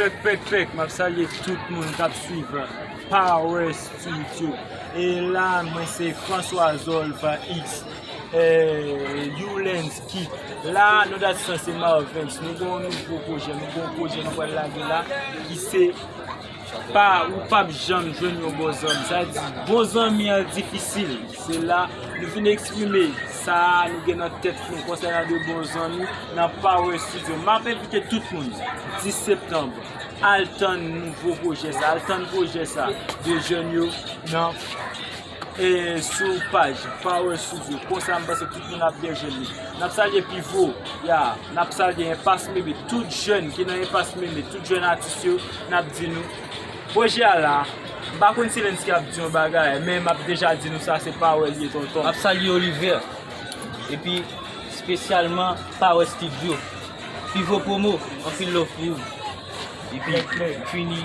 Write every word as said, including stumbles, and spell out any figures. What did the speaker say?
Pèk, pèk, pèk, m ap salye tout moun k ap swiv Power Studio. E la, mwen se François Zolf, X, eh, Youlens Kit. La, nou dat sa se Marvens. Nou gen yon nouvo pwojè, nou gen yon pwojè nou pral lage la, ki se pa, ou p ap janm jwenn yon bon zanmi. Sa di, bon zanmi an difisil. Se la, nou vin eksprime sa nou gen nan tèt nou konsènan de bon zanmi nan Power Studio. M ap envite tout moun, dis septanm, al tann nouvo pwojè sa, al tann pwojè sa de jèn yo nan, e, sou paj Power Studio. Konsa, m panse tout moun ap byen jwenn li. N ap salye Pivo, ya, n ap salye Enpas Meme, tout jèn ki nan Enpas Meme, tout jèn atis yo, n ap di nou, pwojè a la, m pa konn si Lensky ap di yon bagay, men m ap deja di nou sa, se Power li ye, tonton. M ap salye Oliver, epi espesyalman Power Studio. Pivo Promo, anpil love pou ou. Epi, fini.